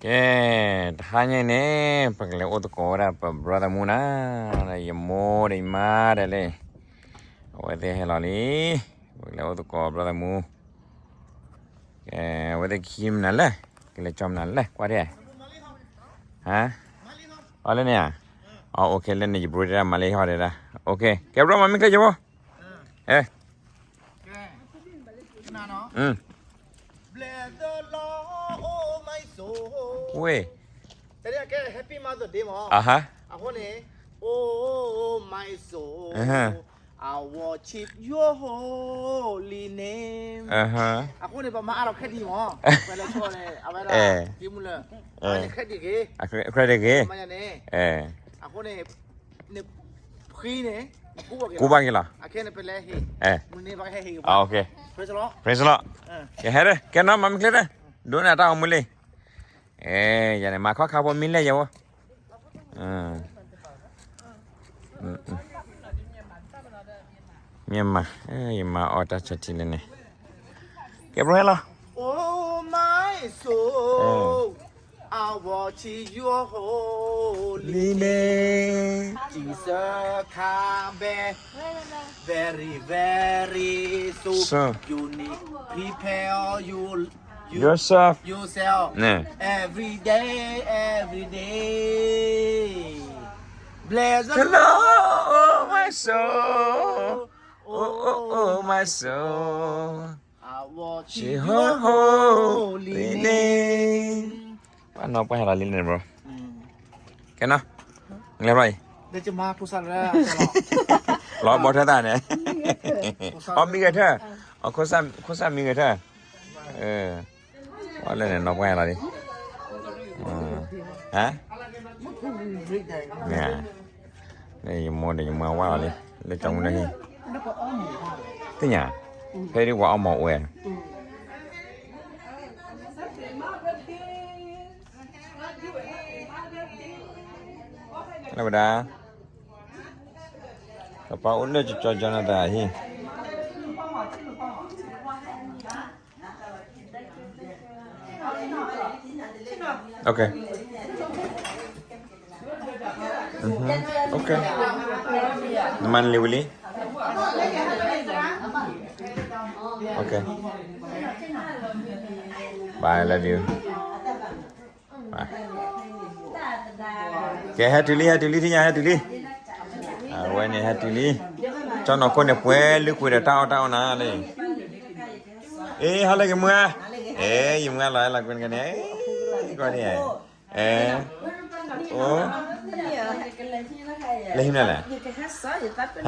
Kê, thaña ne, pakle otro ko ora pa brother Muna, la yamo de mara le. Awete helali, pakle otro ko brother Mu. Kê, awete kim na le, kele chom na le, kwa de. Ha? Ole ne ya? Oh, okay, le ne bro de male ho de da. Okay, kê bro, mami kle jabo. Eh. ອືມ Bless the Lord, oh my soul. ໂອ້ຍ ຕອນນີ້ແກ Happy Mother Day ໝໍ ອ່າຮະ ອາໂຫນີ້ Oh my soul, ອາຮະ I worship your holy name. ອາຮະ ອາໂຫນີ້ປະມານອາລອກແຄດດີ ໝໍ ໄປແລ້ວໂຊເລີຍ ເອົາໄວ້ລະ ເອີ ທີ່ມື້ເລີຍ ເອີ ອານີ້ແຄດດີເກ ອາ credit ເກ ມາຍານີ້ ເອີ ອາໂຫນີ້ Ni phi ne, kuba kila. Kuba kila. Ake ne pele hi. Eh. Mune ba he hi. Ah, okay. Praise the Lord. Praise the Lord. Eh. Ya here, ke na mam kile de. Do na ta mule. Eh, ya ne ma kha kha bo mile ya bo. Ah. Mm, mm. Myanmar. Eh, ma ota chati le ne. Ke bro hello. Oh my soul. Eh. I worship your holy name. Jesus come back very, very soon. So. You need prepare you, you yourself. Yourself. Yeah. Every day, every day. Bless the Lord, oh my soul. Oh, oh, oh, my soul. She her holy name. ວ່ານ້ອງໄປຫາລາວຫຼິ້ນແມ່ນບໍ່? ອືມ ແກເນາະ ເລີຍໄປ ເດີຈະມາຜູ້ສັດແລ້ວ ລໍບໍ່ເທື່ອຕາແດ່ ອໍ ມີກະເທີ ອໍ ໂຄຊາ ໂຄຊາມີກະເທີ ເອີ ວ່າແລ້ວນ້ອງໄປຫາລາວດິ ອືມ ຮະ ແມ່ນ. ນີ້ມອດນີ້ມາວ່ານີ້ ເລີຍຈັງມັນນີ້ ຕິຫຍັງ ເພດີກວ່າເອົາໝໍແອ ລາວດາ ກະເປົາອຸນເດີຈະຈອຍຈະນະດາຮີ. Okay. Mhm. Okay. Naman liwili. Okay. Bye, love you. Bye. Okay, ແຮດຕູລີ ແຮດຕູລີ ທີ່ຍາ ແຮດຕູລີ ອາ ໄວ້ໃນແຮດຕູລີ ເຈົ້ານ້ອງຄົນນີ້ແປລຶກເວີດ ເຕົ້າເຕົ້ານາເລີຍ ເອ ເຮົາເລີຍກັນເມືອ ເອ ຢູ່ເມືອຫຼາຍລະເປັນກັນແດ່ ເອ ກໍນີ້ ເອ ໂອ້ ເລີຍຫິມນັ້ນແຫຼະ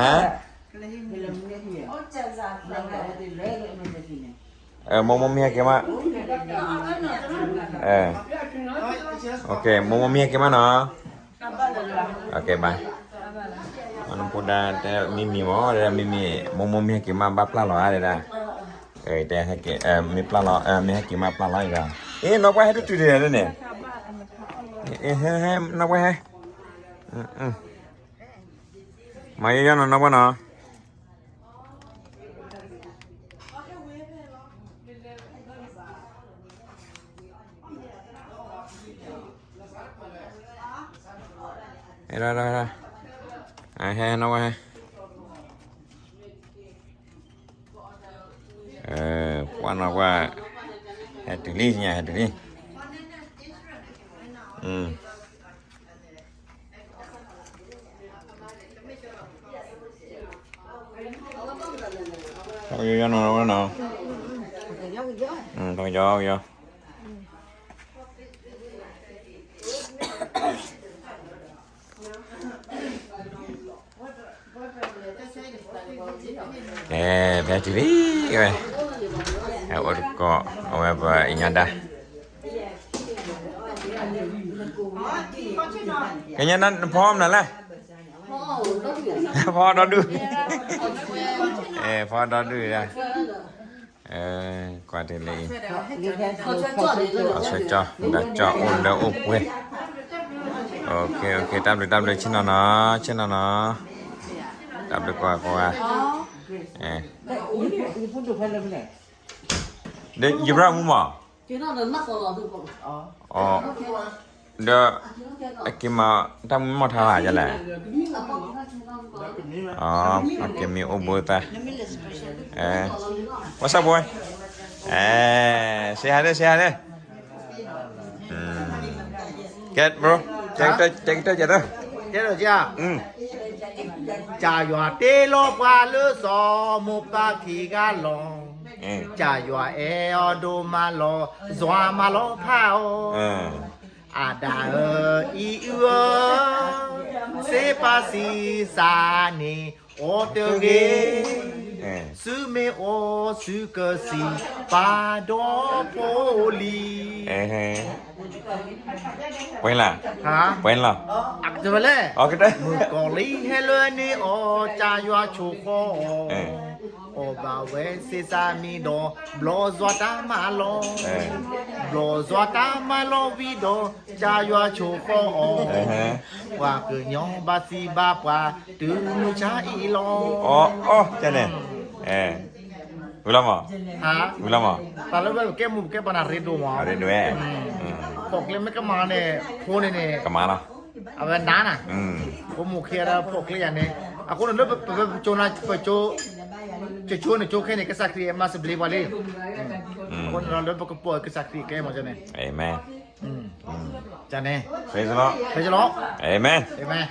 ຮະ ເອີ ໂມໂມມິຮາເກມະ ເອີ ໂອເຄ ໂມໂມມິຮາເກມະເນາະ ໂອເຄ ບາຍ ມັນພຸດໄດ້ແຕ່ມີມີໝໍ ແຕ່ມີມີ ໂມໂມມິຮາເກມະ ບາປະຫຼໍ ເດດາ ເອີ ແຕ່ຮາເກ ເອີ ມີປະຫຼໍ ເອີ ມີຮາເກມະ ປະຫຼໍອີກ ເອ ນອກວ່າໃຫ້ທຸກຈຸດເດເນຍ ເອ ເຮ ເຮ ນອກວ່າໃຫ້ ອືມ ອືມ ມາເຍາະໆ ເນາະ ນອກວ່າເນາະ. ເຮັດໄດ້ ໄດ້ ໄດ້ ອ່າ ແຮນອກວ່າ ເອີ ຄວັນອອກວ່າ ແຮດຕູລີ ເນຍ ແຮດຕູລີ ອືມ. ເອົາຢູ່ເນາະ ເນາະ ອືມ ຕ້ອງຢອກຢູ່ ເອີ ແບບນີ້ເວີຍ ເອົາ ເອົາກໍ ເອົາແບບວ່າອີຫຍັງດາ ກະຍັງນັ້ນພ້ອມນັ້ນແຫຼະ ພໍດອກດູ ເອີ ພໍດອກດູນະ ເອີ ກວ່າເດເລີຍ ເອົາຊ່ວຍເຈາະ ດາເຈາະໂອນເດີໂອເວ ໂອເຄ ໂອເຄ ຕາມເດີ ຕາມເດີ ຊິນນອນເນາະ ຊິນນອນເນາະ ຕາມເດີກວ່າ ກວ່າ ເອີ ເດ ຢູ່ພຣາງມຸມບໍ? Ake ma ta mo ta la ya la. Oh, ake mi o bo ta. Eh. What's up, boy? Eh, say hi there, say hi there. Mm. Get, bro. Take the, take the, get the. ເຈົ້າເຈົ້າ ອືມ ຈາຍົວເຕໂລກວ່າເລີຊໍ ໝູ່ປາຄີກາລອງ ເອີ ຈາຍົວແອອອໂດມາລໍ ຊວາມາລໍພາໂອ ເອີ ອາດາເອີ ອີເອື້ອ ເຊປາຊີສານີ ໂອເຕີເກ ເອີ ຊືເມໂອ ຊືເກີຊີ ປາດໍໂພລີ ເອີ ເອີ ເປັນລະ ຮະ ເປັນລະ ອັກຈະເວເລ ໂອເຄ ເດີ ມືກອລີເຮເລີນີ ໂອຈາຍົວໂຊຄໍ ເອີ ໂອບາເວເຊຊາມີດໍ ບລໍຊວາຕາມາລໍ ເອີ ບລໍຊວາຕາມາລໍວີດໍ ຈາຍົວໂຊຄໍ ເອີ ວາເກີຍອບາຊີບາປາ ຕື້ມືຊາອີລໍ ອໍ ອໍ ຈະແນ່ ເອີ ອຸລະມໍ ຮະ ອຸລະມໍ ຕາລະເວແກໝູແກປານາເຣໂດມາ ອາເຣໂດແອ ອືມ ອືມ ພວກເລແມ່ກະມາແນ່ ໂພເນເນ ກະມາລະ ອາເວນານະ ອືມ ໂຄໝູເຄລະ ພວກເລຍາເນ ອາຄົນເລີປະປະໂຈນາປະໂຈ ຈະໂຈນະໂຈແຄ່ນີ້ກະສາຄຣີມາສະບລີວາລີ ອືມ ອືມ ຄົນເລີປະກະປົວກະສາຄຣີແກມາຈະແນ່ ເອເມນ ອືມ ອືມ ຈະແນ່ ເພຣສເລີດ ເພຣສເລີດ ເອເມນ ເອເມນ